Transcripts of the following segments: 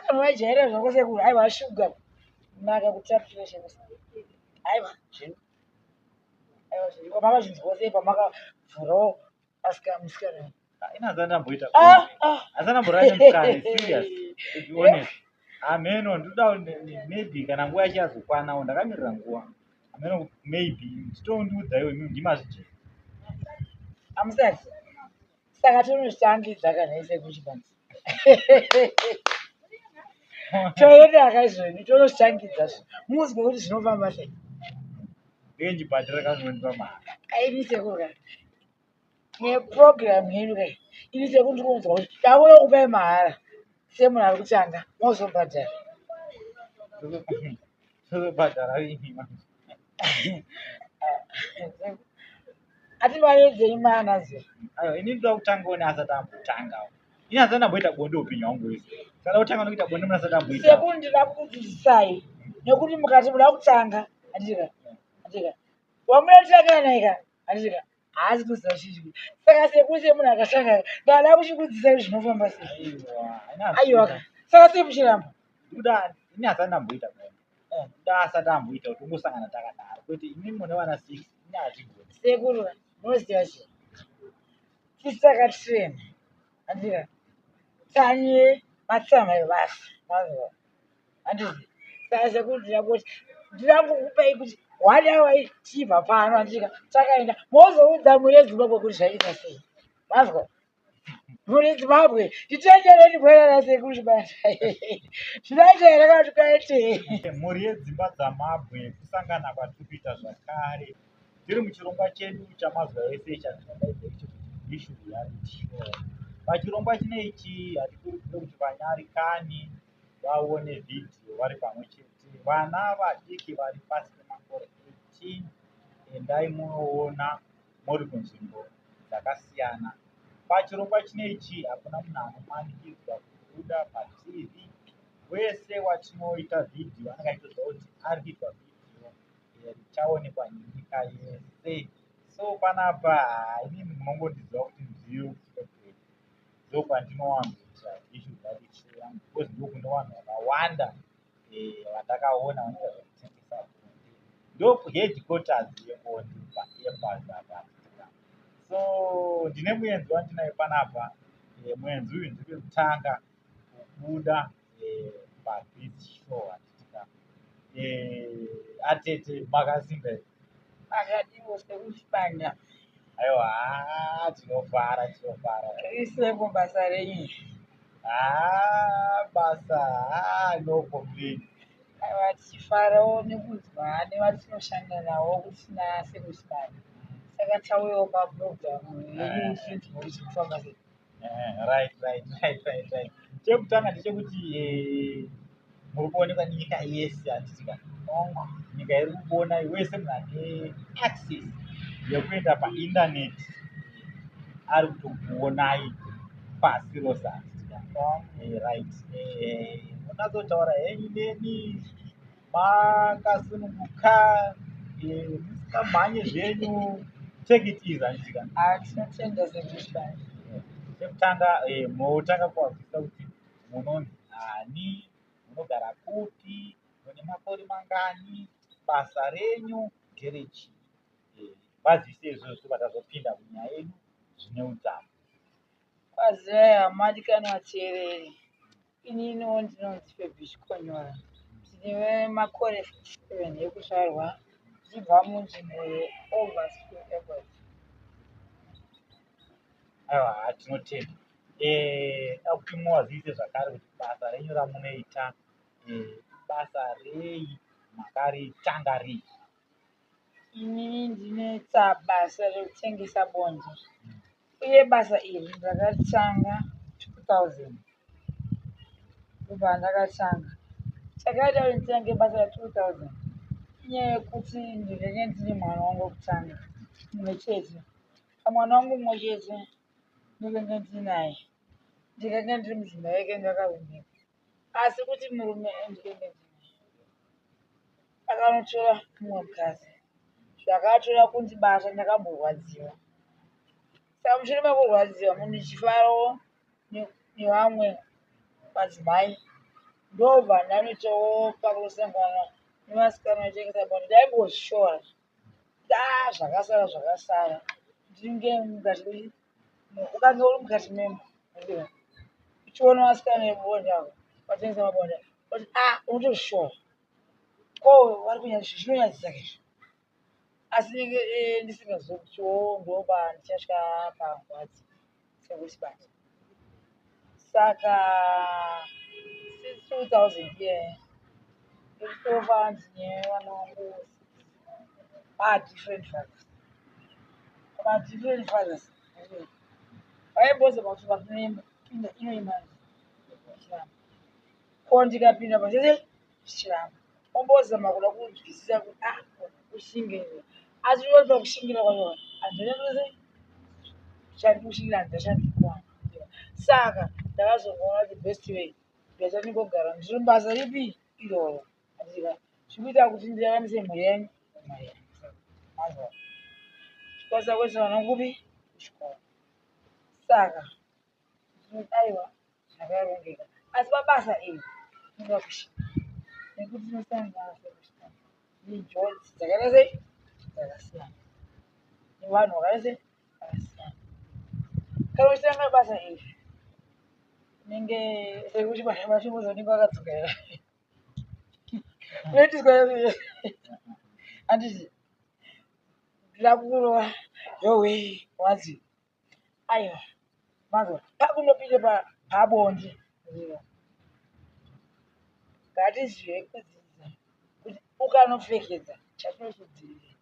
Unovajaira zvako sekuru. Aiwa shuga. Naka kutapira sekuru. Aiwa zvinhu. Aiwa zvinhu. Makazvinzwa sei pamakavhurawo asika musikana. Ina hazana ndamboita. Ah, ah. Hazana ndamborara nemusikana serious. To be honest. Hameno ndoda maybe kana nguva yacho yazokwanawo ndakamirira nguva. Hameno maybe chitondiudza iwe imimi ndimazvijeka. Amusati. Saka tinozvitangidza kana ise kuchibanzi. Toenda akaizvoni tonozvitangidza muzwe kuti zvinofamba sei. Ndenge ndibhadhara kanondipa mari. Aini sekuru ka. Neprogram yedu kai. Ini sekuru ndikunzwa kuti takuda kupai mahara semunhu ari kutanga mozobhadhara. Tozobhadhara rini manje? Ati mari dzenyu maanadzo. Aiwa ini ndoda kutanga one asati ambotanga. Ini asati ndamboita bonde upenyu hwangu hwese. Saka kutanga nokuita bonde munhu asati amboita. Sekuru ndinoda kukudzidzisai nekuti mukati muda kutanga handika handika wamunotanga naye ka handika haasi kuziva chii saka sekuru semunhu akatanga ndada kuchikudzidzisai kuti zvinofamba sei. Aiwa, Aiwa ka saka sei muchiramba. Kuda ini asati ndamboita bonde. Kuda asati amboita kuti ungosangana takadaro. Kwete imi mune vana 6 ini hazvigoni. Sekuru munoziva chii tisu takatrain handika tanye matsama ebasa mazuva handiti saka sekuru ndinoda kuti ndinoda kukupai kuti one hour tichibva pano handika takaenda mozoudza mhuri yezimbabwe kuti zvaita sei mazwa mhuri yezimbabwe titendereni kuenda nasekuru chibanda zvinoita here kana kuti kwaite Mhuri yedzimba dzamabwe kusangana kwatiri kuita zvakare tiri muchirongwa chedu chamazuva ese chatinodaidza icho kuti Bishu Reality Show. Pachirongwa chinechi hatikurudzire kuti vanyarikani vaone vhidhiyo vari pamwe chete. Vana vadiki vari pasi pemakore 18 endai munoona muri kunzvimbo dzakasiyana. Pachirongwa chinechi hakuna munhu anomanikidzwa kubuda paTV. Wese watinoita vhidhiyo anenge achitoziva kuti ari kuitwa vhidhiyo richaonekwa nenyika yese. So panapa inini munongondiziva kuti nziyo ndokwandinowanzoita Bishu Reality Show yangu because ndokune vanhu vakawanda vandakaona vanoita zvekutengesa bonde. Ndo headquarters yebonde paEmbassy apa. So ndine muenzi wandinaye panapa. Muenzi uyu ndiri kutanga kubuda pathis show handitika. Atete makasimba here? Akadiwo sekuru chibanda. Aiwa tinofara tinofara. Riseko basa renyu. Ah, basa ah, no complain. Aiwa tichifarawo nekunzwa nevatinoshanda navo kuti tina sekuru chibanda. Saka tauyawo paprogram yedu tichinzwa kuti kufamba sei. Right. Chekutanga ndechekuti muri kuonekwa nenyika yese handitika. Hongu. Nyika iri kukuona wese munhu ane access yekuenda paindaneti ari kutokuonai pasi rose handitika. Right. Munatsotaura henyu neni makasununguka musingamhanye zvenyu take it easy handitika. Ah, tinotenda sekuru chibanda. Chekutanga munotanga kuvazivisa kuti munonzi ani, munogara kupi, mune makore mangani, basa renyu nderechii. Vazivise izvozvo tobva tazopinda munyaya yedu zvine udzamu. Kwazivai hamadikani vateereri. Ininiwo ndinonzi Febhi Chikonyora. Ndine makore 57 ekuzvarwa ndichibva munzvimbo yeOverspill Airport. Aiwa tinotenda. Da kuti muvazivise zvakare kuti basa renyu ramunoita basa rei makaritanga rii? Inini ndinoita basa rekutengesa bonde uye basa iri ndakatanga 2000 ndobva ndakatanga. Chakaita kuti nditange basa ra2000 inyaya yekuti ndinenge ndine mwana wangu wekutanga mumwe chete. Pamwana wangu mumwe chete ndinenge ndinaye ndikanga ndiri mudzimai wake ndakavimbika asi kuti murume ndinenge ndinaye akanotora mumwe mukadzi zvakatora kundibata ndakamborwadziwa. Saka mushure mekurwadziwa munhu ndichifarawo nevamwe madzimai Ndobva ndanoitawo pakunosangana nevasikana vaitengesa bonde. Ndaimbozvishora kuti ah zvakasara zvakasara. Ndinge mukati ukange uri mukati memba uchiona vasikana vebonde ava vatengesa mabonde oti ah unotozvishora. Ko vari kunyanya zvinonyadzisa izvi. Asi ndinenge ndisingazivi kuti wo ndoba ndichasvika pangwadzi sekuchibata. Saka since 2000 iye ndinotofa ndine vana vangu madifferent fathers. Madifferent fathers. Vaimbozama kuti vakunoimba pinda inoimba zvichiramba. Ko ndikapinda pachese zvichiramba. Ombozama kuda kunzwisisa kuti ah kushingirira. Asi unoti pakushingira kwacho handina sei chandiri kushingira handina chandiri kuwana. Saka ndakazongoona kuti best way ndaita ndingogara ndiri mubasa ripi iroro. Handika zvikuita kuti ndiraramise mhuri yanyu mari yangu. Mazwa. Chikwanisa kuendesa vana kupi kuchikoro. Saka aiwa zvakarongeka. Asi pabasa iri tinoda kushinga nekuti tinosangana nenjodzi dzakaita sei dzakasiyana nevanhu vakaita sei vakasiyana. Kana uchitanga basa iri unenge sekuchibata mashimozi unenge wakadzoka here unoitiswa handiti ndida kukurova yowe wanzi aiwa mazwa pakunopinda pabonde ngatizive kudzidza kuti ukanopfekedza chatinochidzivirira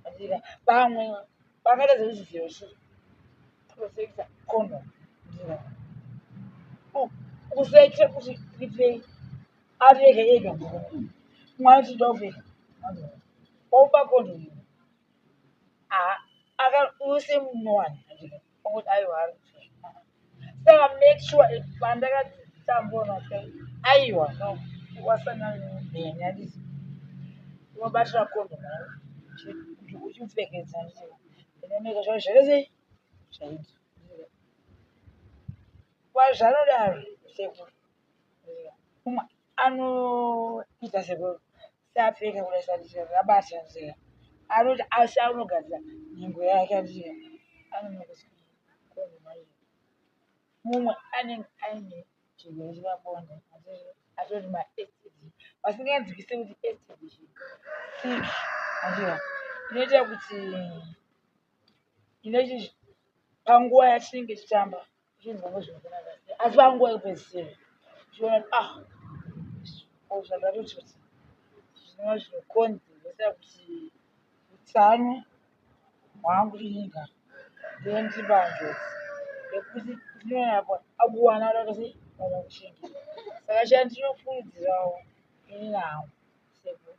andika vamwe vakaita zvezvidziyo protector condom ndika usaite kuti ripei ari ega ega mwana tinoda kupfeka opa condom use munowani andika okuti aiwa ari kupfeka. Saka make sure pandakatambona aiwa no wasangana neni handiti unobatira condom kuti uchipfekedza handiti unomeka sure zvese sei zvaita kwazvanodaro sekuru umwe anoita sekuru seapfeka kudai handiti rabata handiti anoti asi anogadzira nhengo yake handiti anonoka condom mumwe anenge aine chirwere chepabonde atoti maSTD vasinganzwisise kuti STD chii sick handiti inoita kuti inoiti panguva yatinenge tichitamba uchinzwa ngezvinokunaka asi panguva yekupedzisira uchiona kuti ah zvandatoti kuti zvinova zvinokonzeresa kuti utano hwangu inyika ndinenge ndiri panjodzi yekuti ndinoona akuwana kuda sei kuda kushingira. Saka chandinokurudzirawo inini hangu sekuru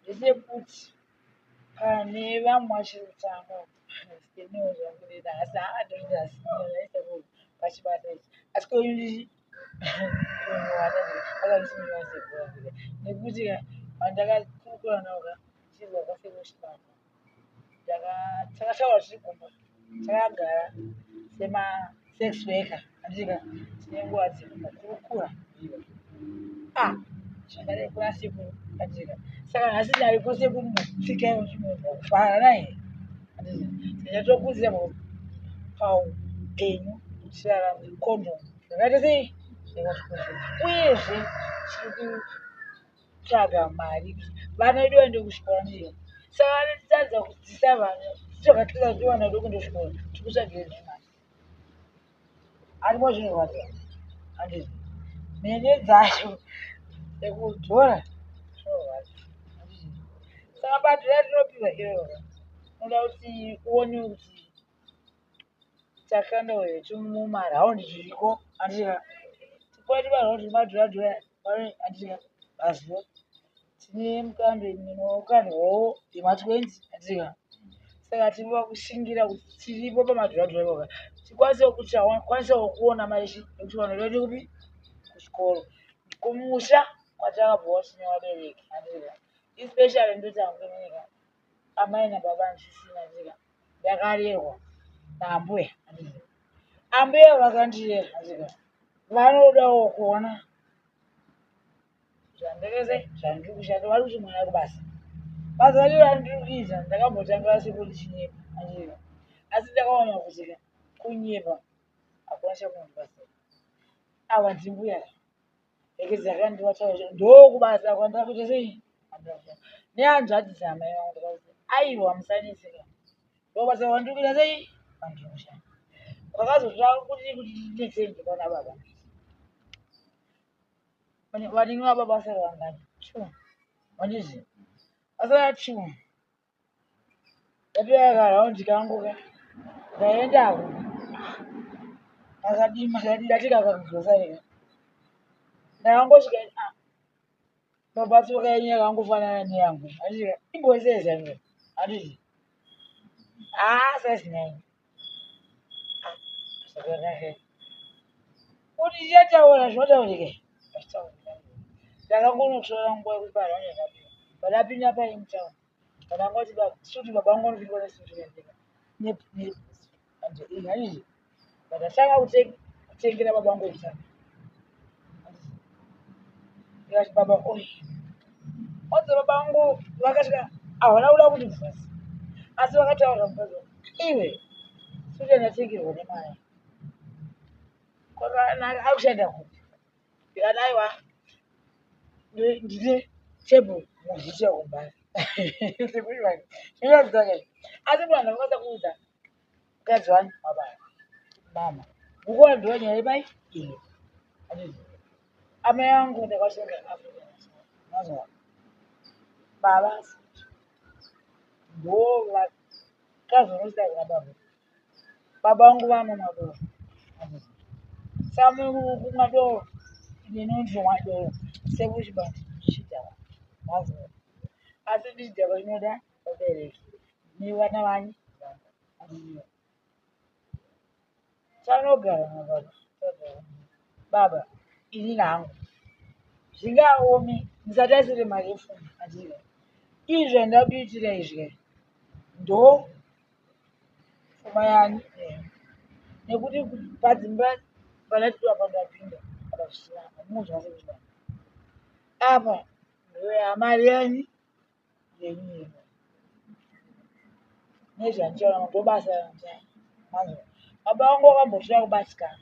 ndechekuti pane vamwe vachiri kutanga iniwo zvangu asi haa pachibasa ichi asi kwenyu nekuti pandakakurukura navo ka ndichibva kwasekuru Chibanda takataura tiri kumba takagara semasex worker handiti ka tine nguva dzekumbokurukura ah zvakadai kuna sekuru handiti ka saka nhasi ndari kwasekuru mutsika kufara naye handiti ndatokurudzira paupenyu tirarame condom zvakaita sei zvakatikoshera uyezve tiri kutsvaga mari vana vedu vaende kuchikoro ndiyo saka vanotadza kudzidzisa vana tokatadza kuti vana vedu kuende kuchikoro tiri kutsvagire nemari arimo zvinorwadza handiti mhene dzacho ekudhora zvinorwadza saka badhora rinopiwa iroro unoda kuti uone kuti takanda hetu mumaraundi zviriko handiti ka tipati maraundi madhora dhora handiti ka mazuva tine mukando inokandwawo yematwenzi handiti ka saka tinoda kushingira kuti tiripo pamadhora dhora ipoka tikwanisewo kuti kwanisawo kuona mari yekuti vanhu vaende kupi kuchikoro kumusha kwatakabvawo tine vabereki handiti ka especially ndoti hangu inini ka amai nababa handisisina handiti ka ndakarerwa naambuya handiti ambuya vakandirera handiti ka vanodawo kuona. Zvandakese zvandiri kushanda vari kuti mwana kubasa. Basa racho randiri kuita ndakambotanga sekuti chinyepa handiti. Asi ndakaona kuti kunyepa hakuna chakunondibatsira. Ava ndimbuya rekedza yakandibatira ndokubasa kwandava kuita sei nehanzvadzi dzamai vangu ndakati aiwa musanetseka ndokubasa kwandiri kuita sei kwandiri kushanda kwakazotora kuti kuti ndinetsei ndikwana baba vanini vababa vasara vangani two wandiziva vasara two Ndapinda karaundi kangu ka ndaendako makadii makadii ndatika kakugrocery ka ndakangosvika ah, baba tsoka yenyu yakangofanana neyangu handiti imboseza iwe handiti ah size 9 ah zvakanaka kuti ndichataura zvinotaurika hazvitaurika ndakangonotora nguva yekuti paraundi yakapinda pandapinda paimtown Ndakangoti suti baba vangu vanopindwa nesuti rendeka handizi ndakatanga kutengera baba vangu ekutanga ndikati baba oi onzi baba vangu vakasvika havana kuda kundibvunza asi vakataura mukadzi iwe suti yandatengerwa nemari kwakanaka akushanda kupi ndikati aiwa ndine table muzvicha kumba asi vanhu vakwanisa kuudza mukadzi wani baba mama nguva ndonyaya yebai iyo amai angu ndakasonga africa mazwa baba ndo vakazonosita kuna baba Baba vangu vanomwa doro. Saka kumwa doro ini ndinonwa doro sekuchibati chidhakwa. Mazwa. Asi chidhakwa chinoda vabereki nevana vani tanogara nababa baba ini nangu zvingaomi musatarisire mari yefoni andika izvi zvandakuitira izvi ndo Pfuma yani nekuti padzimba panatiwa pandapinda apa zvisina munzwa sekuti apa ndoyamari yani yenyu ino nezvandichaona ndobasa manzwa baba vangu vakambotora kubatikana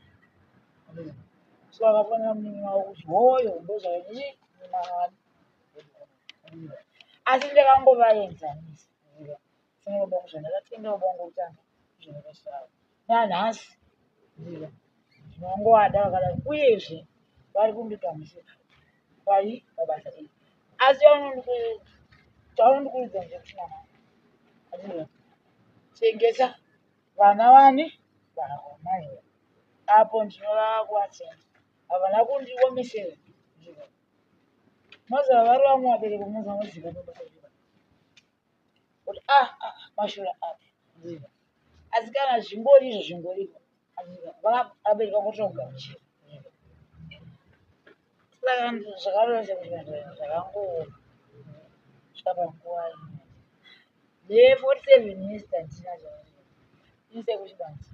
so vakafonera munin'ina wavo kuti hoyo ndozvaii asi ndakangovaenzanisa Zvandakatenga ubongo kutanga zvinokosawo nanhasi ndiro ndinongovada vakadaro uyezve vari kundigamuchira vari pabasa iri asi chavanondikurudzira ndechekuti mwana wangu chengeta vana vani vako mai apo ndinovava kuvatenda havana kundiomesera moziva vari vamwe vabereki munoziva moziva kuti ah, ah mashura api ndiva asi kana zvingori izvo zvingoripo vabereki vangotogamuchira saka zvakareva sekuti zvakangooma svika panguva ino ne 47 years tandinazo ini sekuchibanzi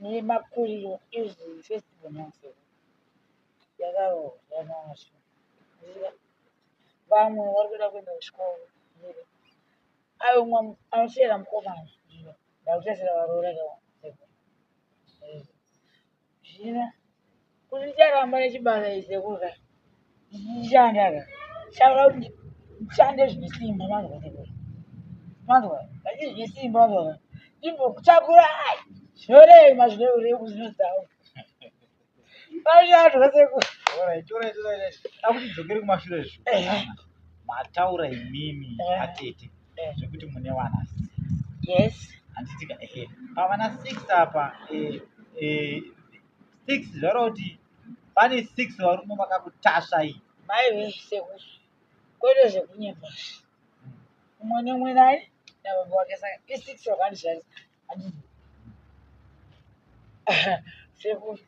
nemakuriro izvi festival yangu yakarohwa yanazvo vamwe vari kuda kuenda kuchikoro ayo umwe anoteera mukomana ndakutasira varoora zvino kuti ndicharamba nechibasa ichi sekuru ka ndichishanda ka chaura kuti ndishande zvine simba manzwa sekuru manzwa achi zvine simba manzwa ka ndimbokutakura ai zvinorema zvinorema zvinodzawo Akuti dzokere kumashure zvo. Mataura imimi atete zvekuti mune vana six. Yes. Handiti ka ehe. Pavana six apa eh eh six zvareva kuti pane six varume vakakutasvai. Mai vese kwete zvekunyepa. Umwe nemumwe naye nababa wake saka isix vakandizvarisa. Handiti. Sekuru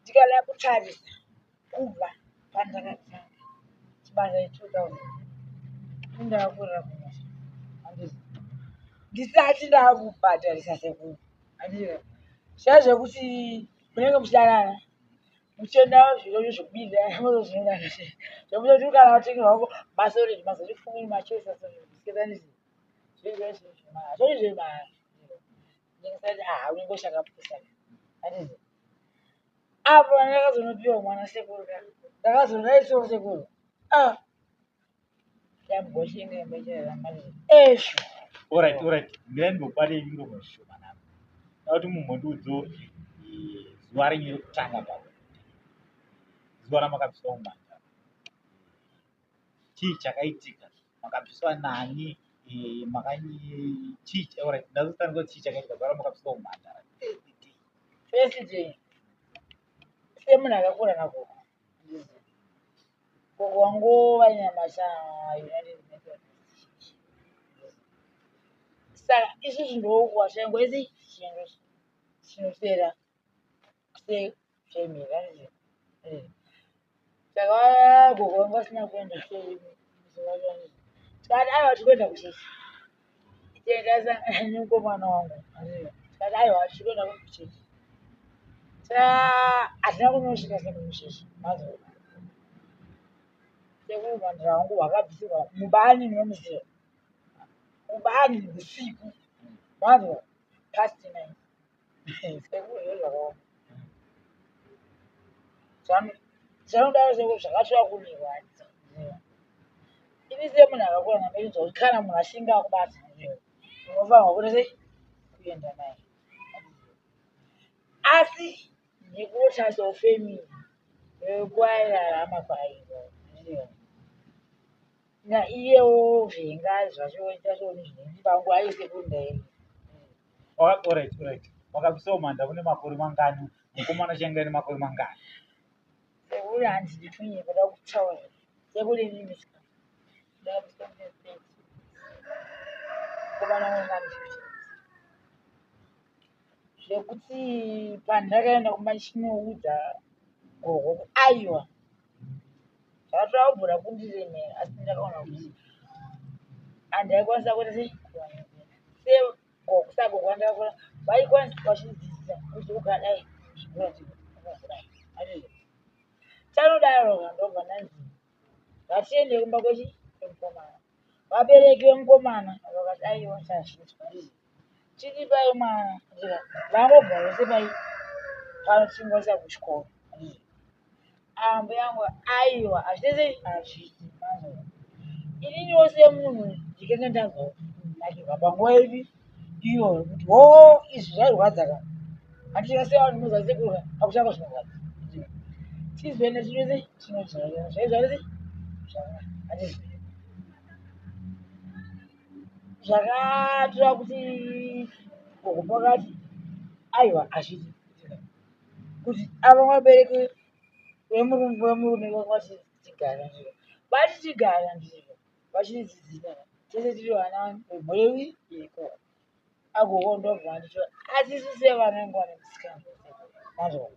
ndikada kutarisa kubva pandakatanga chibasa che2000 indakurira kumusha handiti ndisati ndakubhadharisa sekuru handiti zviya zvekuti munenge muchidanana Muchienda zviro zvekubirira mozozviona zvekuti kana watengerwa wako masoreti mazorifumi machoisa zvisiketsanisi zvezvezvezvazvozvemaandingesati ah unenge uchakapusa handizi apo ndakazonopiwa mwana sekuru ka ndakazonaisawo sekuru ah yamboshinga Alright, alright. Mirai ndibobate miromo zvishoma nako. Ndakuti mumhondiudzo zuva renyu rekutanga pano. Zuva ramakabviswa mumhandara. Chii chakaitika? Makabviswa nani? Makanyi chii? Alright, ndazotanga chii chakaitika zuva ramakabviswa mumhandara. First day. First day semunhu akakura nagogo, gogo wangu vainyamasa United Methodist, saka isusu ndokuwashaingwa isi chinhu chinosera sefemiri. Saka gogo vangu vasina kuenda, tikati aiwa, tikuenda kuchechi. Tiendasa nemukomana wangu, tikati aiwa, tikuenda kuchechi. Hatina kunosvika sekuchechi mazuva sekumhandira wangu hwakabvisirwa mubani, munomuziva mubani usiku mazuva past 9. Sekuru, zvakaoma zvanodaro sekuru, zvakatova kundirwadza. Ini semunhu akakura ndamboinzwa kuti kana munhu achinge akubata, unofanirwa kuita sei? Kuenda naye. Asi nekutarisa family yekwairarama kwaaiva naiyewo zvenga zvacho chacho zvinondipa nguva yesekuru ndairi. Alright. Wakabviswa mumhandara une makore mangani? Mukomana change ane makore mangani? Sekuru, handidi kunyepa, da kutaura sekuru, inini ndakabviswa ndine 30, mukomana wangu ane 15, zvekuti pandakaenda kumba ndichinoudza gogo kuti aiwa, zvakatora kubvura kundiremera, asi ndakaona kuti handaikwanisa kuita sei segogo. Sagogo vandakakura vaikwanisa vachidzidzisa kuti ukadai zvikura, kudai chanodaro. Ndobva ndanzi ngatiende kumba kwechi kwemukomana. Vabereki vemukomana vakati aiwa, chazviitwa chiripai mwana, vangogara vese pai pano tichingoisa kuchikoro. Ambuya yangu aiwa, hazvitese, hazviti ininiwo semunhu ndikenge ndanzwa kunakirwa panguva ipi iyoyo kuti ho, izvi zvairwadza ka, handisvika sevanhu muziva sekuru pakutanga zvinorwadza. Tizoenda tinose tinojaira zvaizvarisi handizvi zvakatora kuti gogo pakati aiwa, hazviti kuti ava vabereki vemurume vati tigara, vati tigara, ndizvo vachitidzidzisa tese tiri vana vemhuri ikoko. Agogo ndobva ndicho, asi isu sevana nguva nemusikana mazvo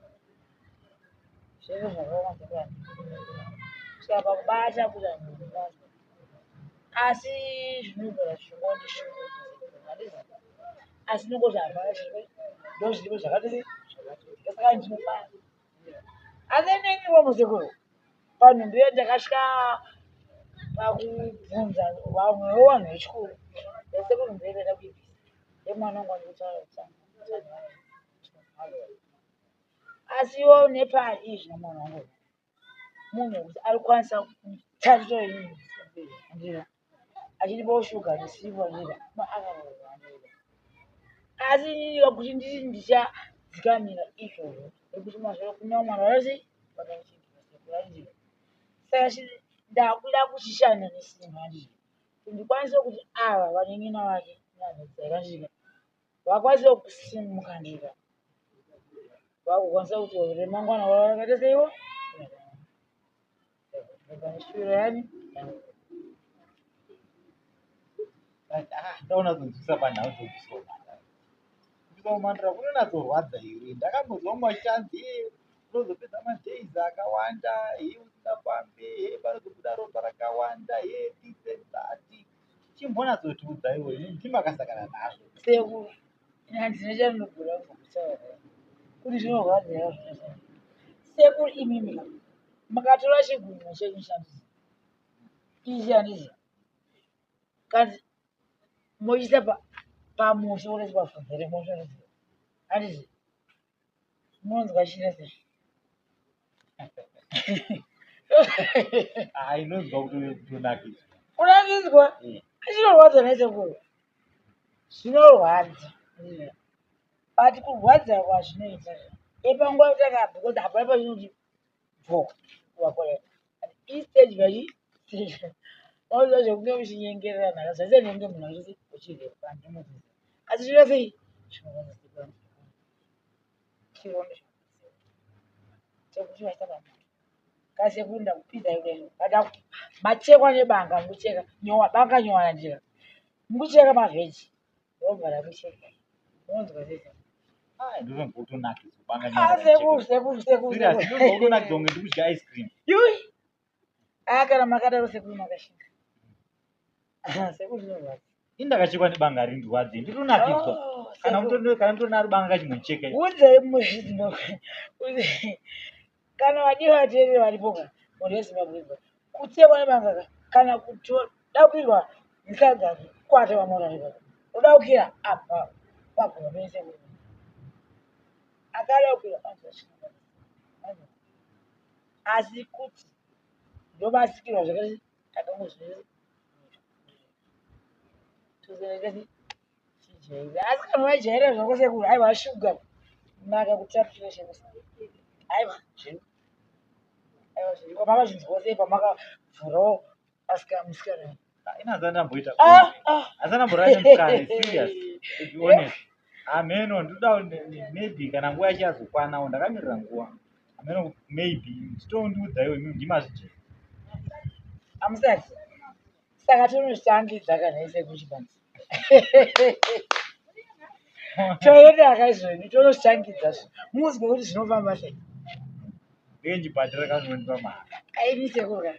zvese zvakaoma sekuru, kusvika pakubata kuita nhumbu mazvo, asi zvinogara zvingondishungurudza handizi, asi nongoti hapana chiri, ndo zviripo zvakati zvakatoitika, saka ndinofara. Asi neniwo musekuru panhumbu iyo ndakasvika pakubvunza vamwewo vanhu vechikuru, sekuru, nhumbu iyo ndaida kuibvisa yemwana wangu wandikutaura kutanga, asiwo nepari izvi nemwana wangu munhu wekuti ari kukwanisa kutarisa inini achitipawo shuga nesipo andira akaroorwa, asi inini kuti nditi ndichadzikamira izvozvo nekuti mazuva kuna mwana vasi vakachiandira, saka ndakuda kuchishanda nesimba handii kuti ndikwanise kuti ava vanin'ina vake nehanzvadzi vakwanise kusimuka, ndika vakukwanisa kuti remangwana ravo rakaita seiwo shuro yani. Ndaona kunzwisa panhau dzekubviswa umhandara. Kubviswa umhandara kunonatsorwadza here? Ndakambonzwa mumwe achanzi unozopedza madays akawanda he usingafambe, he panozobuda ropa rakawanda, he this and that. Chimbonatsotiudzaiwo, ndimakasangana nazvo. Sekuru, handina chandinogona kutaura kuti zvinorwadza here zvese. Sekuru imimi ka makatora chigunwe chenyu shandisa ichi handisi kanzi mochiisa pamusha uri pafudzi remusha handisi munonzwa chira sei? Ah, inonzwa kutonakidzwa. Kunakidzwa? Chinorwadza nhai sekuru? Zvinorwadza. But kurwadza kwazvinoita epanguva yekutanga because hapana pachinoti bvo wakorera. Istage by stage. Unoziva zvekunge muchinyengererana zvese zvinenge munhu achiti uchirepwa ndinoziva. Asi zvinoita sei? Zvinorwadza sekuru. Chirondo chekuti vaisa pamoto. Kasekuru ndakupinda iwewe. Kada machekwa nebanga mukucheka nyowa banga nyowa ndira. Mukucheka mavheji. Ndobva rakucheka. Unonzwa sei? Ah, ndinonzwa kutonakidzwa banga Ah, sekuru sekuru sekuru. Serious, ndinonzwa kutonakidzwa kunge ndikudya ice cream. Yui. Ah, kana makadaro sekuru makashinga. Sekuru zvinorwadza. Ini ndakachekwa nebanga rindirwadze, nditonakidzwa. Oh, Kana sekuru. mutori kana mutori naro banga kachimbocheka. Udzai muZimbabwe. Kana vadiwa vateereri varipo ka mhuri yeZimbabwe ipa. Kuchekwa nebanga ka kana kudaukirwa nesadza kwata vamora ipapo. Udaukira apa paguma pese. Akadaukira anzwa chinorwadza. Asi kuti ndobasikirwa zvakati takangozviita asi kana wajaira zvako sekuru aiwa shuga naka kutapira cheko aiwa zviri aiwa zviri makazvinzwa sei pamakavhurawo asika musikana Ini handisati ndamboita ah, ah. Handisati ndamborara nemusikana serious to be honest. Hameno ndinoda maybe kana nguva yacho yazokwanawo ndakamirira nguva. Hameno maybe chitondiudza iwe imimi ndimazvijeka. Hamusati. Saka tinozvitangidza kana ise kuchibanzi. Toenda akaizvoni tonozvitangidza zve. Muzwe kuti zvinofamba sei. Ndenge ndichibhadhara kanondipa mari. Aini sekuru ka.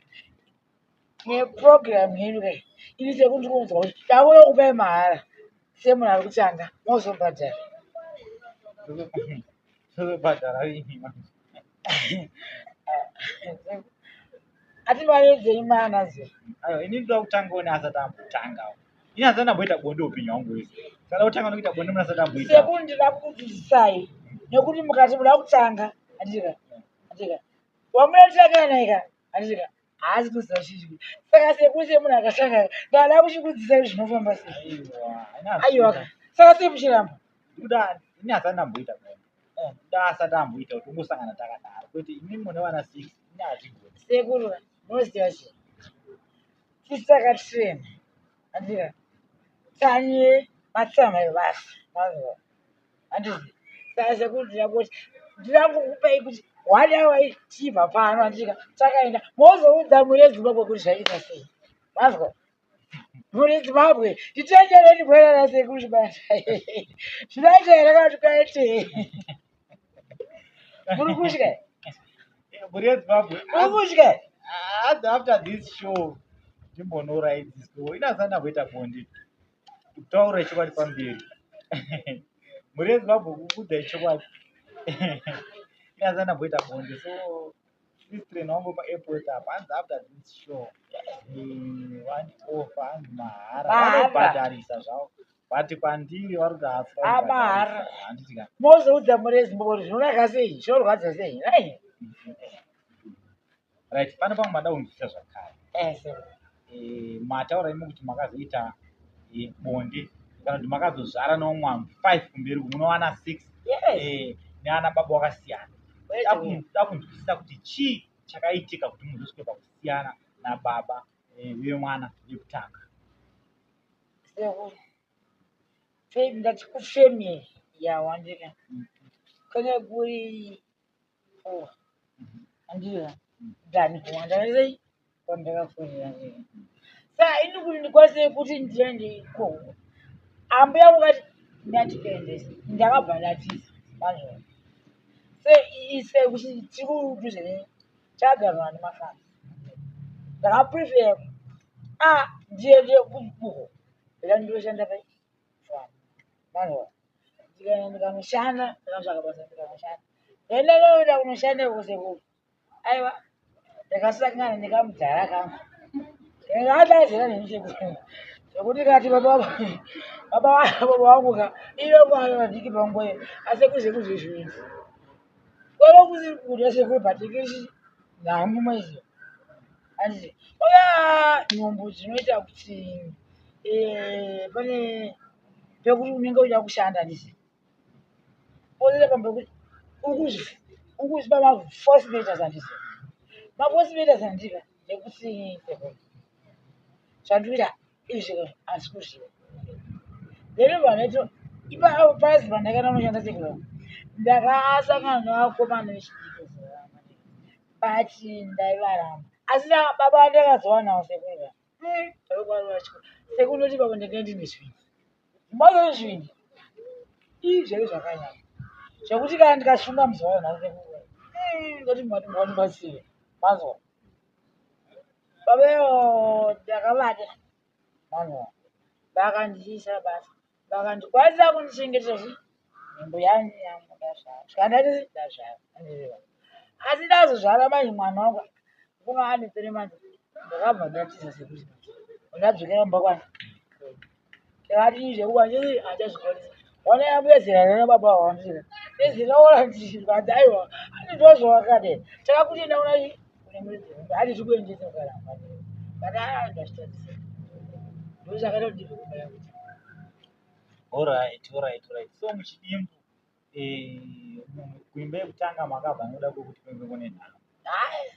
Neprogram yedu kai. Ini sekuru ndikunzwa kuti ndakuda kupai mahara. Semunhu ari kutanga mozobhadhara. Tozobhadhara rini manje? Ati mari dzenyu maanadzo. Aiwa ini ndoda kutangawo neasati ambotangawo. Ini asati ndamboita bonde upenyu hwangu hwese. Saka kutanga nokuita bonde munhu asati amboita. Sekuru ndinoda kukudzidzisai nekuti mukati muda kutanga handika handika wamunotanga naye ka handika haasi kuziva chii saka sekuru semunhu akatanga ndada kuchikudzidzisai kuti zvinofamba sei. Aiwa, Aiwa ka saka sei muchiramba? Ndikuda ini asati ndamboita bonde. Nda asati amboita kuti ungosangana takadaro kwete imi mune vana 6 ini hazvigoni. Sekuru munoziva chii? Tisu takatrain handika tanye matsama ebasa mazuva handizi saka sekuru ndinoda kuti ndinoda kukupai kuti one hour tichibva pano handika takaenda mozoudza mhuri yeZimbabwe kuti zvaita sei mazwa mhuri yeZimbabwe titendereni kuenda nasekuru Chibanda zvinoita here kana kuti kwaite muri kutya Mhuri yeZimbabwe muri kutya hanzi after this show ndimbonoraidziswa ini asati ndamboita bonde kutaura chokwadi pamberi mhuri yeZimbabwe kukuudzai chokwadi ini asati ndamboita bonde so sister wangu paairport apa hanzi after this show vandioffer hanzi mahara Mahara. vanobhadharisa zvavo but kwandiri vari kuti hasi Ah, mahara. handiti ka mozoudza mhuri yeZimbabwe kuti zvinonaka sei zvinorwadza sei ai right pane pamwe mada kunzwisisa zvakare Eh, sekuru. Mataura imi kuti makazoita bonde kana kuti makazozvara nevamwe vanhu 5 kumberi uku munowana 6 Yes. neana baba wakasiyana. Wait, Da kunzwisisa kuti chii chakaitika kuti muzosvike pakusiyana nababa vemwana vekutanga. Sekuru. Ndati kufamily yawandika. Kune kuri poor. Handika. Than kuwanda sei kwandakakurira ndiri. Saka ini kuti ndikwanise kuti ndiende ikoko. Ambuya vakati ndatikuendese. Ndakabva ndatiza. Vanhu. Se ise kuti tiri kudhuze ne tagarwa nemafana. Ndakaprefer ah ndiende kubuko. Ndika ndinoshanda pai farm. Vanhu. Ndikaenda ndikanoshanda, ndikatsvaka basa ndikanoshanda. Ndakaenda kunoshanda kusekuru. Aiwa, ndakasangana nekamudhara kangu. Ndakadazira neni sekuru. Zvekuti kati baba baba baba vangu ka iyo mwana vadiki panguva iyo asi sekuru zvezvivindi. Kwava kusiri kudya sekuru but ikichi nhamo maiziva. Handiti oya nhumbu dzinoita kuti pane pekuti unenge uchida kushanda handiti. Ozoita pamwe pekuti urikuzvipa maforce measures handiti. Maforce measures handika ekuti zvandikuita izvi handisi kuzviita. Then vanoita ipapo pasi pandakaenda kunoshanda sekuru ndakasangana nevakomana vechidiki but ndaivaramba. Asi baba vandakazowanawo sekuru sekuru ndoti baba ndanga ndine zvivindi. Mazvo zvivindi ii zvaive zvakanyanya zvekuti kana ndikasunga muzuva ranhasi sekuru ndoti Mwari ndibatsire manzwa. Baba ivo ndakavada manzwa vakandiisa basa vakandikwanisa kundichengetera chi nhumbu yangu ndazvara svika ndati ndazvara asi ndazozvara manje mwana wangu kunga ane 3 months ndakabva ndatiza sekuru ndadzokera kumba kwani ndakati zvekuba chii handichazvikwanisa wana yambuya zera rana baba vangu nezera ora ndikanzi aiwa andi ndozvawakadai takakuti ndaona chi une muridzi wemba handi tikuendese ukaramba but aa ndazvitadzisa ndozvakaita kuti ndibve kumba yangu. Alright. So muchidimbu kuimba yekutanga makabva nokuda kwekuti kuinge kune nhamo. Hayi.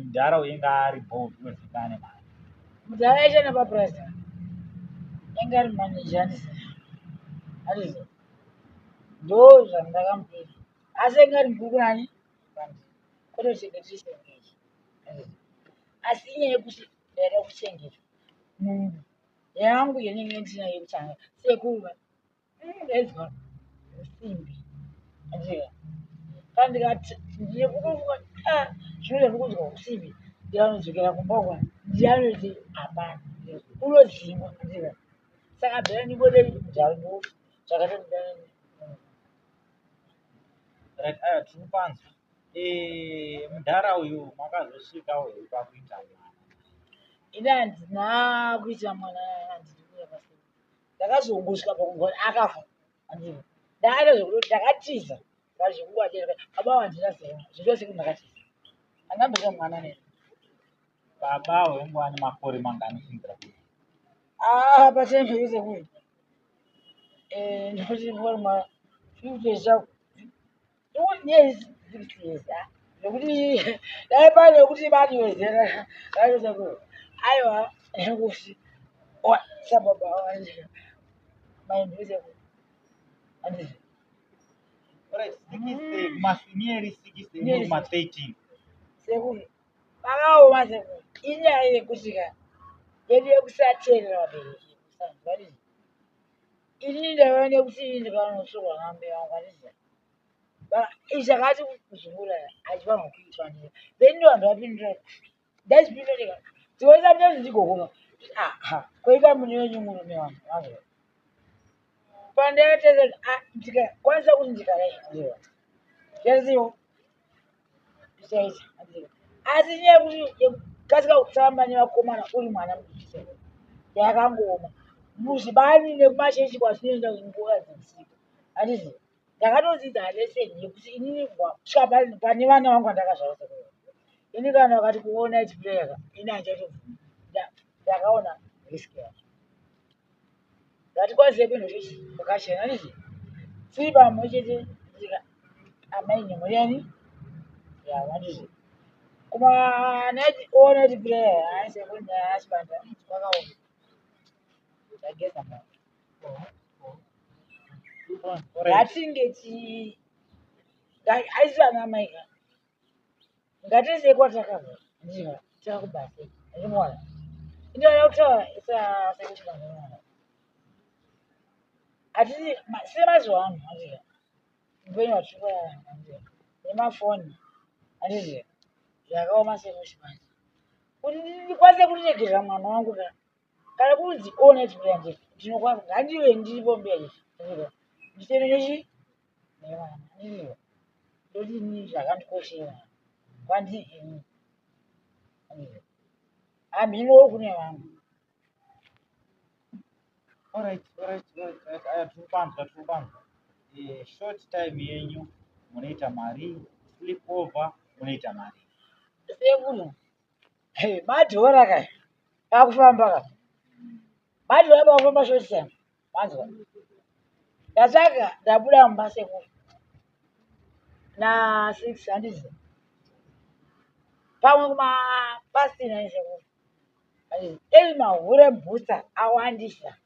Mudhara uyu ari bho zvinozivikanwa nemari. Mudhara aishanda papurazi ainge ari maneja handisi handisi ndo zvandakamupira asi ainge ari mukuru kunani kwandiri kwete kuchengetisa ngechi asi inyaya yekuti ndaida kuchengetwa nhumbu yangu yenenge ndinayo yekutanga sekuru ndainzwa usimbi handika kana ndikati ndinekutofunga zvinoita ndikunzwa usimbi ndikanodzokera kumba uko ndianoti hapana unodzingwa handika saka bhera ndingode mudhara ndo zvakati. Right, aya tiri kupanzwa. Mudhara uyu makazosvikawo here pakuita mwana? Ini handina kuita mwana, handidi kuuya pasina. Ndakazongosvika pakunzwa akafa handiti ndakaita zvekuti ndakatiza ngazvekungwatira baba handina zera zvito sekuti ndakatiza handamboita mwana neni. Baba wainge ane makore mangani fungira kuti? Ah, patembe sekuru ndoti ma 50 years, 60 years nekuti dai pane kuti baniwedzera racho sekuru aiwa nekuti sababa maindwi sekuru handiti. Alright, 60 kumasenior 60 Nearly. Kuma 13. Sekuru vakaoma sekuru inyaya yekuti ka yedu yekusateerera vabereki kusanzwa rii inini ndaiva nekuti ini ndikanosorwa nambuya vangu handiti izvi chakati kuzungura hachifanirwa kuitwa ndii then ndo vanhu vapindura ndachipindura ndika dzinoisa mutazi ndigogoka aha koita mune wenyu murume wangu wangu pandaiteza ndikakwanisa kuti ndikarai yazivo zvichaita asi nyaya yekuti yekukasika kutamba nevakomana uri mwana mudiki yakangooma muzvibani nekumachechi kwatinoenda nguva dzeusiku handiti ndakatodzidza lesson yekuti inini kusvika pane vana vangu vandakazvara sekuru ini kana vakati kuona night prayer ka ini handichatobvuma. Ndakaona risk yacho ngatikwanise kuenda chechi kwakachena handiti tiri pamwe chete amai nemhuri yani yavo handiti kuma night all night prayer hayi sekuru achibanda kwakaoma ndageza maoko. Ngatinge ti haisi vana mai ka ngatiisei kwatakabva ndiva takubasa ndimona inoda kutaura isasekuchibanda hatisi semazuva ano handiti upenyu hwatiri kurarama handiti nemafoni handiti zvakaoma sekuchibanda kuti ndikwanise kuregerera mwana wangu ka kana kunzi all night prayer ndinokwanisa ngandive ndiripo mberi nditende nechi. Nevana iriyo ndoti ini zvakandikoshera kwandiri ini hamhinowo kune vamwe. Alright, alright, alright, alright. Aya tiri kupanzwa, tiri kupanzwa. Short time yenyu munoita mari, sleep over munoita mari. Sekuru, hey, madhora ka pakufamba ka madhora pakufamba short time manzwa ndatsvaga ndabuda mumba sekuru na 6 handizi pamwe kuma past 9 sekuru Eyi mahure booster awandisa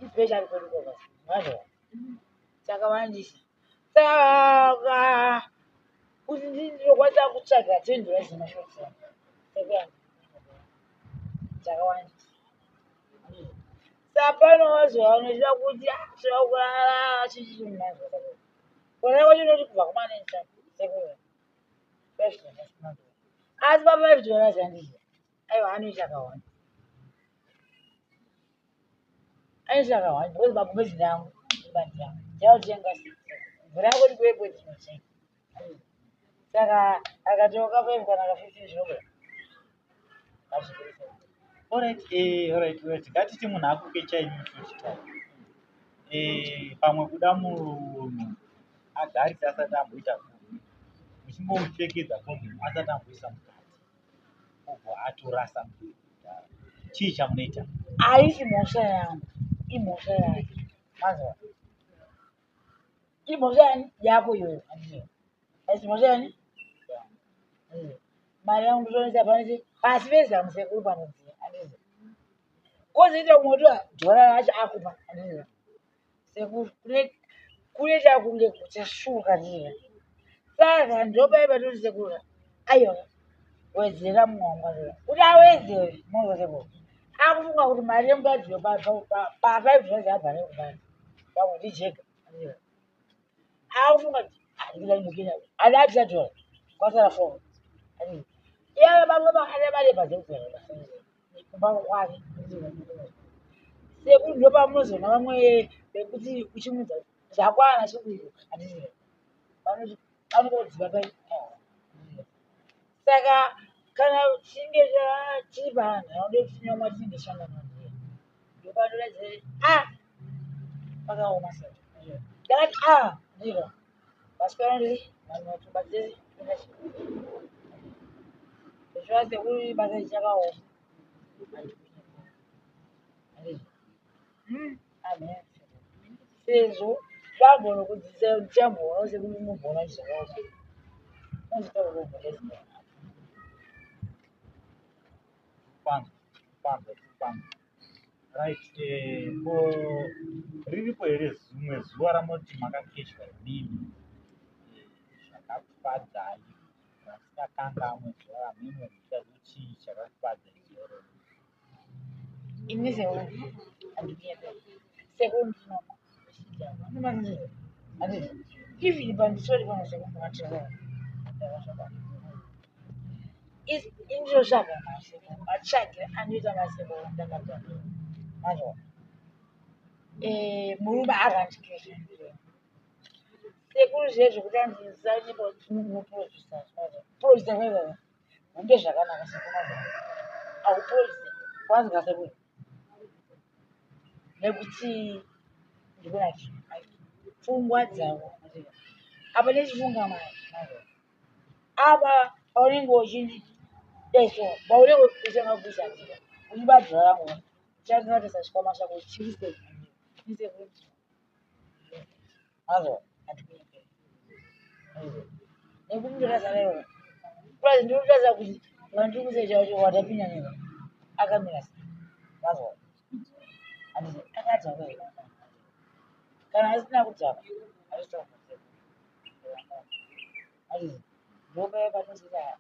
especially kwedu kwakasi mazwa chakawandisa saka kuti ndinokwanisa kutsvaga 10 dollars nemashort chakawandisa. Saka pano mazuva ano chida kuti toda kurara chichi mazwa kurara kwacho ndoti kubva kumanensa sekuru 5 dollars asi pa 5 dollars handizvo aiwa anoita akawanda anoita akawanda because magumbezi ndangu imba ndangu ndautenga mvura yako ndikuepo ndinotenga saka akatoka 5 kana ka 15 zvinobuda. Alright, alright, alright. Ngatiti munhu akukecha imi short time. Pamwe kuda munhu agarise asati amboita condom. Muchimbomupfekedza condom asati amboisa mukati. Obva atorasa kudhara. Chii chamunoita? Haisi mhosva yangu, imhosva yake. Mazwa imhosva yani yako iyoyo, handizvo? Haisi mhosva yani yangu. Mari yangu ndotoonesa panese pasi pezamu sekuru panodziya, handizvo? Kozoita kumwe kuti dhora racho akupa, handizvo sekuru? Kunoita kunge kuchasvuka ndizvo. Saka ndopai patoti sekuru, aiwa, wedzera mumwe wangu kuti awedzere. Munzwa sekuru, akufunga kuti mari yemukadzi pa5 dollars abva nekubani pamwe ndijega, akufunga kuti andikira dhora kwasara 4 iye baba ane mari yebhazi kumba kwake. Sekuru, ndopamunozoona vamwe vekuti uchimudza zvakwana sekuru, handizvo? Vanokodziva pai. Saka kana chinge tiri panharaunda yekuti tinenge shangana ndopanoratidza a pakaoma. Saka ndakati a ndiro vasikana ndiri vanhu vatobatsiri zviva sekuru basa richakaoma. Amen. Sezvo vagona kudzidzisa ndichamboona sekuti mugona zvakaoma unozotaura. Panzwa, panzwa, panzwa. Right, ko riripo here zimwe zuva ramunoti makakechwa imimi zvakakufadzai ramusingakangamwe, zuva ramimwe muchida chii chakakufadzai zuva iroro? Ini sekuru handinyepe sekuru, ndinoma handiti even pandisori pano sekuru ndakatira indinotsvaga maseko matsvagiro anoita maseko ndakadhakwa mazwa murume akandikesha sekuru zviye zvekuti andisaneproducer producer kwaivava hunge zvakanaka sekuru mazwa hauproducer wanzwa sekuru nekuti ndikunati pfungwa dzavo apa nechifunga mari apa paunenge uchidaiso paunenge uchitanga kuisa uchibadhura rangu uchangatisa chikwama chako chiri sei sekuti mazwa handikunyeperi nekuti ndokazarero plus ndinotarisa kuti vandiri kusecha wacho watapinda neva akamira sei mazwa handiti akadhakwa here kana asina kudhakwa handiti ndopaya panozoita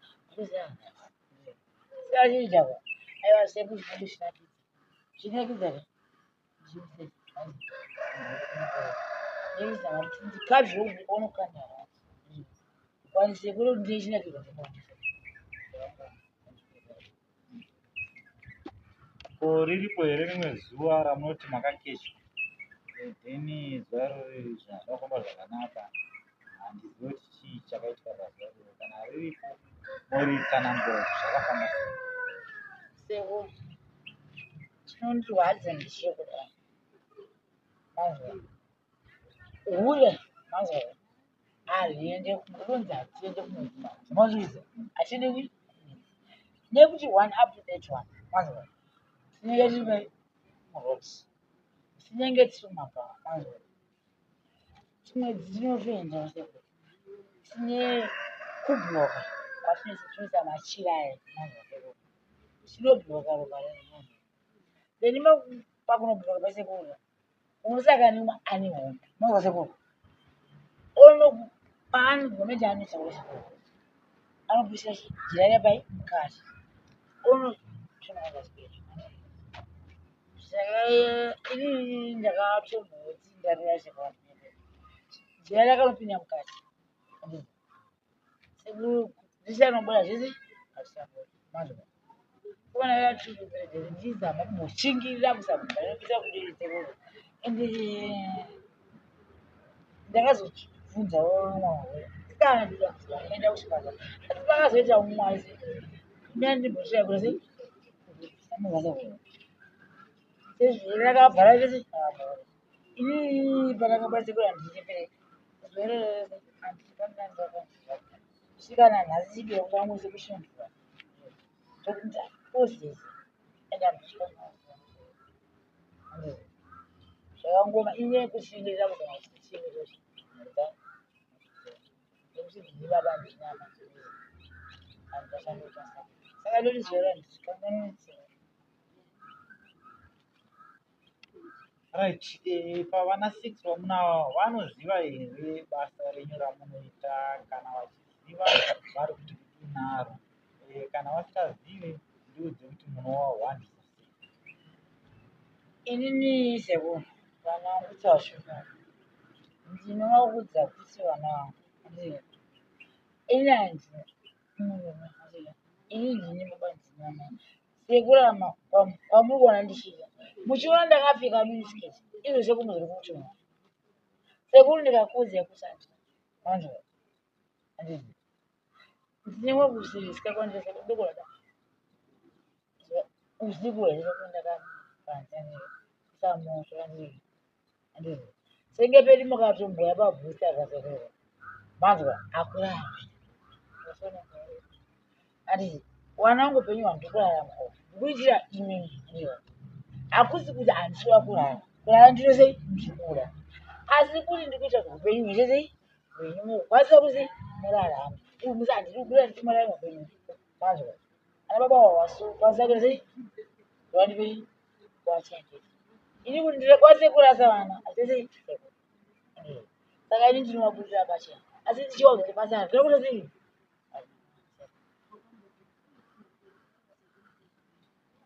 sachidhakwa aiwa sekuti zvinenge zvinakidza zvinakidza ka ndikazvo unokanda kwanise kuri ndichinakidza. Ko riripo here rimwe zuva ramunoti makakechwa? Then zuva iroro zvinhu hazvina kufamba zvakanaka. Handizivi kuti chii chakaitika pazuva iroro. Kana riripo moritsanangura kuti zvakafamba sei. Sekuru, chinondirwadza ndechekudai. Manzwa? Hure, manzwa? Hariende kunonzi hatiende kumwedzi manje. Manzwisa? Hatiende kumwedzi. Nekuti one up to that one. Manzwa? Tinenge tiri pai? Muroad. Tinenge tiri mumabhawa. Manzwa? Tumwedzi tinotoenda sekuru. Tine kubloka kwatinoisa tinoisa machira aya. Manzwa sekuru? Tinobloka ropa redu. Manzwa? Then pakunobloka pasekuru unosaka nemwe ane hombe. Manzwa sekuru? Ono paanogometi anoisa kure sekuru. Anopisa jira riya pai mukati. Ono tonoona sekuru. Saka inini ndakatomboti ndarira sekuru. Jira rakanopinda mukati. Sekuru zvichanobuda zvese hazvichabuda. Manzwa? Kuona yatiri ndichizama kumboshingirira kuzama kudii sekuru. Ende ndakazobvunzawo mumwe sikana ndikaenda kuchipatara. Asi pakazoita mumwe asi mina ndimboshaya kuti sei sezvo rakabva raita sei inini pandakabva sekuru handichembere zuva iroro rese kusvika nanhasi chibiro kwangu sekushundura ndokuti ozezi ende zvakangoma inyaya yekushingirira kuzama kuti chii nekuti ndini baba handina hama handichandoita saka ndoti zuva iro handichikanganwi. Right, pavana 6 vamunavo vanoziva here basa renyu ramunoita? Kana vachiziva vari kuti kudii naro? Kana vasingazive ndiudze kuti munovahwandisa sei? Inini sekuru vana vangu tasvika ndinovaudza kuti vana vangu ini handina murume, ini ndini baba ndini amai. Sekurarama kwamuri kuona ndichiita muchiona ndakapfeka miniskirt izvo sekuru muri kutiona. Sekuru ndikakuudzai kuti handina manzwa handiti ndine kusirisika kwandiri ndokuda usiku hwese ndakapanza kusamoto handiti handiti senge pedu mukatomboya pabhusi apa sekuru manzwa akurambi handiti wanangu upenyu hwandiri kurarama uhu ndikuitira imimi ndiyo hakusi kuti handisi kuda kurara kurara ndino sei ndikuda asi kuti ndikuita kuti upenyu huite sei hwenyu mukwanisa kuti sei murarame musa handidi kubuda ndichimurarama upenyu manzwa ana baba wawasukwanisa kuita sei vandipei kuwachengeta ini kuti ndikwanise kurasa vana asese saka ini ndinovabudira pachena asi ndichivaudza kuti basa handina kuita sei.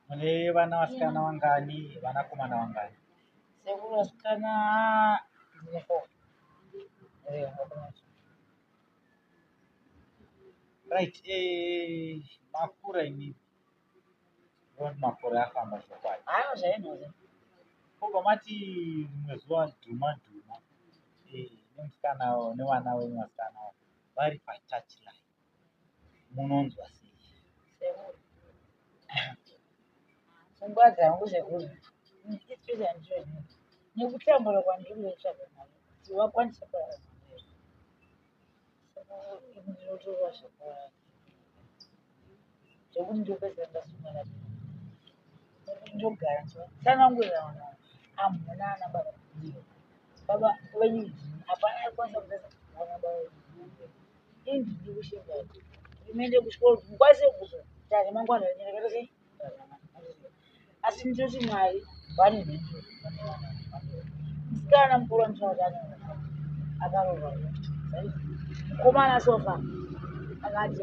Mune vana vasikana vangani, vanakomana vangani? Sekuru vasikana ndine four. Vakomana. Right, makura imi. Ndinoona makore afamba zvokwadi. Hayo zvainhoza. Kobva mati rimwe zuva dhuma dhuma nemusikana nevana venyu vasikana vari patouchline munonzwa sei? Sekuru. Pfungwa dzangu sekuru. Especially ndizvo nekutambura kwandiri kutsvaga mari kuti vakwanise kurarama. Saka ndinotora zvakawanda zvekuti ndopedzisira ndasungana nekuti ndogara ndichitsanangurira vanhu ava hamuna ana baba ndivo baba venyu ndini hapana aikwanisa kupedza kuona baba venyu ini ndiri kushinga kuti muende kuchikoro kuti mukwanise kuzoita remangwana renyu rakaita sei asi ndinoti Mwari vane mhinduro vane vana musikana mukuru anotaura kuti ane akaroorwa mukomana sofa akati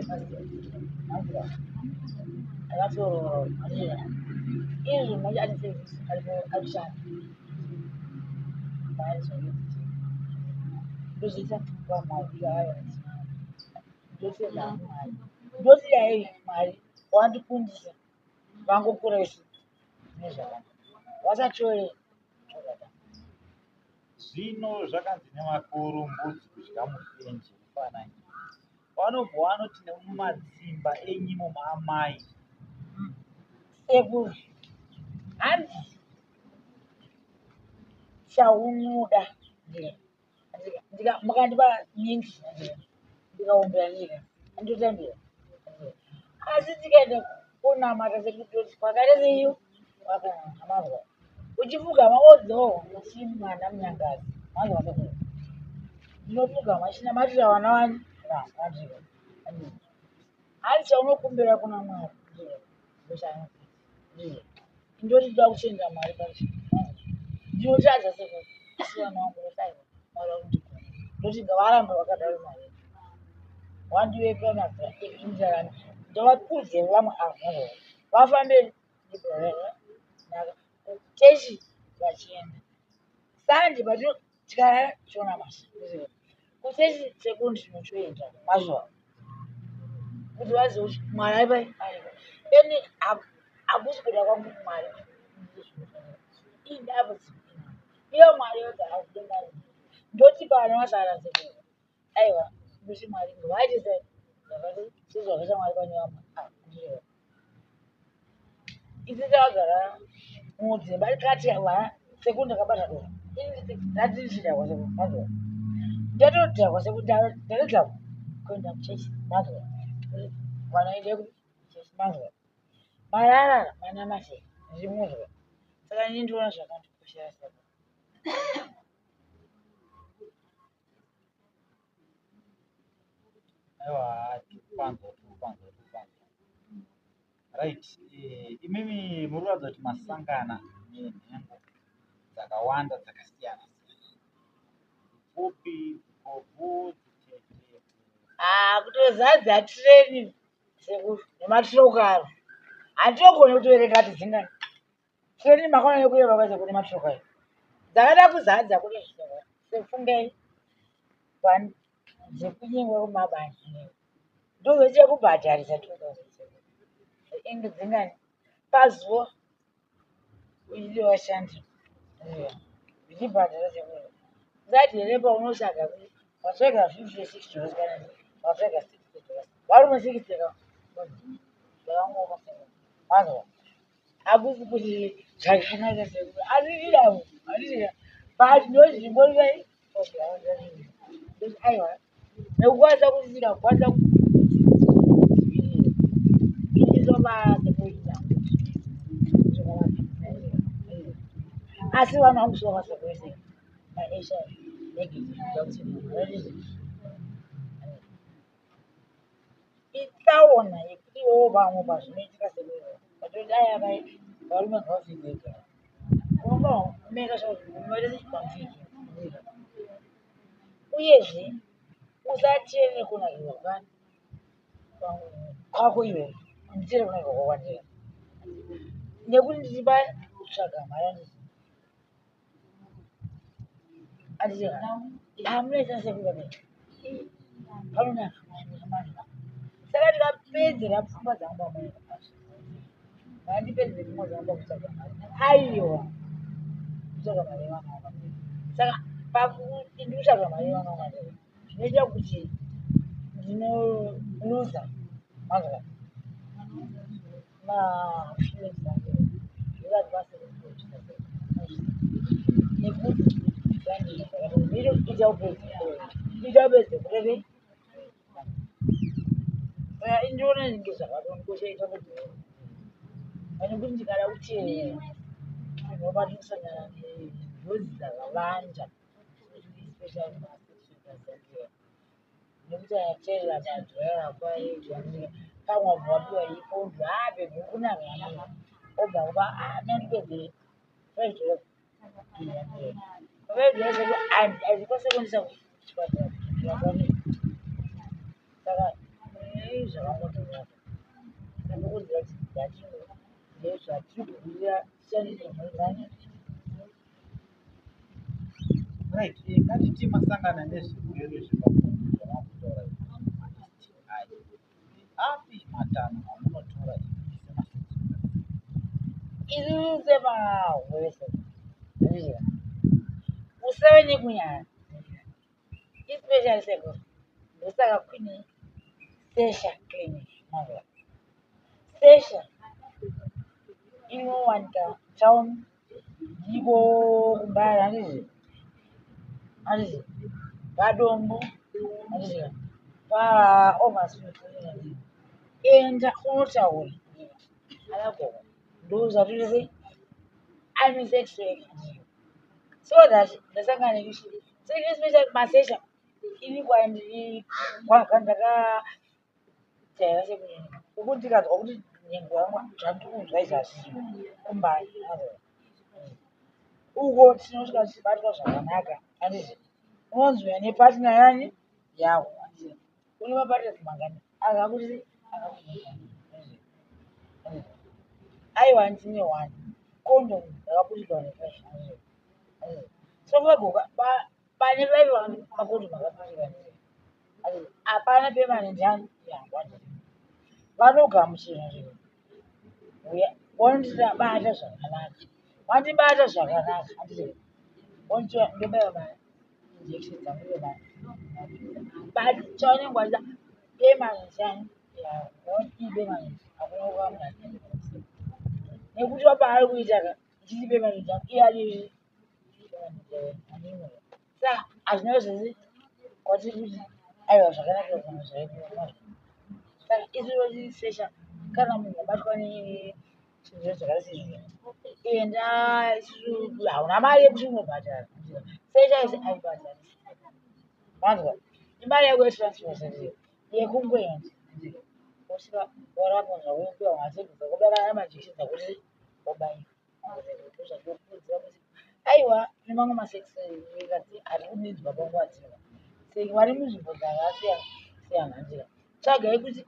akatoroorwa izvi manje ane service arikushanda ndozviita vamwari ayo ndotenda Mwari ndoti dai Mwari wandikundisa vangokura isu nezvakanaka vasatore zvakadaro. Zvino zvakanzi nevakuru mbudzi kudya mufenje mufananidzo. Vanobva vanoti nemumatsimba enyimo maamai. Sekuru, hanzi chaunoda mukandipa nyingi ndikaombera nyika andotambira asi tikaenda konamata sekutoti kwakaita seiyo wakamazwa uchipfugama wodzo uchimwana munyangazi mazwa sekuru ndinopfugama chinamatira vana vani hanzi chaunokumbira kuna Mwari ndoti toda kutenda Mwari pacho ndinotadza sekuru asi vana vangu vosaiwa Mwari vakundigona ndoti ngavarambe vakadaro Mwari wandivepa mazira ekuindirana ndovakudze vamwe ava vafambe chechi vachienda sandi but tikarara tichiona masa kuchechi sekuru ndinotoenda mazuva kuti vazive kuti Mwari ari pai aripo eni hakusi kuda kwangu Mwari idambudziko iyo Mwari yoga hakude Mwari ndoti pano vasara sekuru aiwa ndoti Mwari ngavaite sei sezvakaita Mwari pane vamwe ndizvo isu takagara mudzimba tikati vana sekuru ndakabata doro ndatichidhakwa sekuru mazwa ndatodhakwa sekuru ndatodhakwa kuenda kuchechi mazwa vana ende kuchechi mazwa marara manamate ndimuzwa saka ini ndinoona zvakandikoshera sekuru. Aiwa, tikupanzwa, tikupanzwa, tikupanzwa. Right, eh, imimi muri kuratidza kuti masangana nenhengo dzakawanda dzakasiyana siyana, dzipfupi, dzikobvu, dzitete. Ah, kutozadza tireni sekuru nematirokaro handinogone kutoverenga kuti dzingani tireni makaona nekureba kwacho kune matirokaro dzakada kuzadza kune sefungai dzekunyengwa kumabani ndozoita kubhadharisa inge dzingani pazuva uite vashandi uchibhadhara sekuru usati here paunotsvaga watsvaga 56 dollars kana watsvaga 60 dollars varume 60 ka zvakangooma sekuru mazwa hakusi kuti zvakanaka sekuru asi idavo handiti but ndozvingori aiwa nekukwanisa kuti ndikakwanisa asi vanhu vakusuwa kwese mahiv negative itsaona yekuti iwowo vamwe pazvinoitika sekuru vatoti aya vai varume ngavafidze uyezve usateerere kunakirwa kwako iwe unditeerere kunakirwa kwakwandiri nekuti ndiri pakutsvaga mari handiti handiti pamunoita sekuda panonaka saka ndikapedzera pfungwa dzangu pamwe vandipedzere pfungwa dzangu pakutsvaga mari aiwa kutsvaga mari yevana vangu saka pakuti ndikutsvaga mari yevana vangu zvinoita kuti ndinoluza mazwa mafeelings angu nekuti ita kureve Ndiona zvinge zvakatondikosha kuti pane kuti ndikada kuteerera ndinobva ndosangana nenjodzi dzakawanda especially nekuti ateerera madhiraivha kwaedza pamwe wabva wapiwa ipondo haa bhebhi uri kunaka obva kupa haa mandipedze $5 hazvikwanise kuendesa kuchipatara saka zvakangotoa ndinokurudzira kuti ndezvatiri kubudirira tishandise mhuri Right, ngatiti masangana nezvirwere zvepabonde zvavakutaura izvi, STI. Api matanho amunotora imi semasex isusu semahwese Usave nekunyara, especially sekuru. Ndosaka kune Sesha Clinic. Mazwa Sesha inowanika town ndiko kuMbare, handizvo? Handizvo? PaDombo, handizvo? PaOversmith. Enda unotaura anagogo, ndozvatiri sei, I'm a sex worker, so that ndasangana neishu especially masesha ini kwandiri kwandakajaira sekunini ukuti ndikanzwa kuti nhengo yangu zvandikunzwa izvi hazvisivo kumbai uko tinosvika tichibatwa zvakanaka, handizvo? Unonzi uya nepartner yani yako, handizvo? Une mapartners mangani akakuti akakuti aiwa, ndine one condom rakaputirwa nefive, handizvo? So vagoka pane vaive macondom akaputirwa, handizvo? Hapana permanent yani yangu, handizvo? Vanogamuchira zvinhu uya wandibata zvakanaka, wandibata zvakanaka, handizvo? Wonditora ndobaiwa mainjection dzangu ndobaya, but chavanenge vachida permanent yani yangu, permanent hakuna kukamuna nekuti wapaari kuita ka ichiti permanent yangu iye ari saka hazvina zvese kwatiri kuti aiwa zvakanaka kana zvaipa. Saka isu vachisesha kana munhu abatwa nezvirwere zvakaita seizvozvo, enda isusu hauna mari yekuti unobhadhara. Sesha isi aibhadharisi, wanzwa? Imari yako yetransport yekungoenda wosvika warapwa zvaunopiwa matablet akobaya kana majekiseni akuti wobaiwa. Ndozvatinokurudzira kuti aiwa nemamwe masex workers ari kuninzwa panguva dzino saka vari munzvimbo dzakasiyana siyana, handika? Tsvagai kuti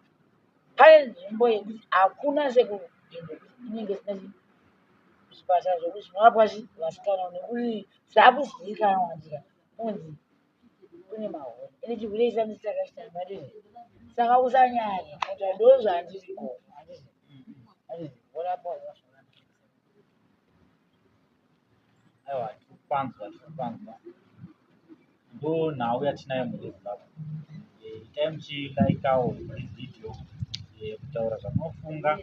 pane nzvimbo yekuti hakuna sekuru inenge isina zvipatara zvokuti zvinorapwa chi vasikana nekuti zvakuzivikanwa, handika? Kunzi kune mahoni ende chirwere ichi chanzi chakashata, handizvo? Saka usanyanya kuti ndozvandiri ko, handizvo? Handizvo? Worapwa zvakanaka. Aiwa, tiri kupanzwa. Ndo nhau yatinayo mhuri yeZimbabwe. Itai muchilaikawo this video, kutaura zvamunofunga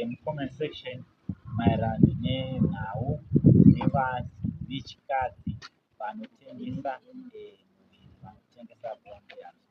mucomment section maererano nenhau yevanhu vechikadzi vanotengesa muviri, vanotengesa bonde.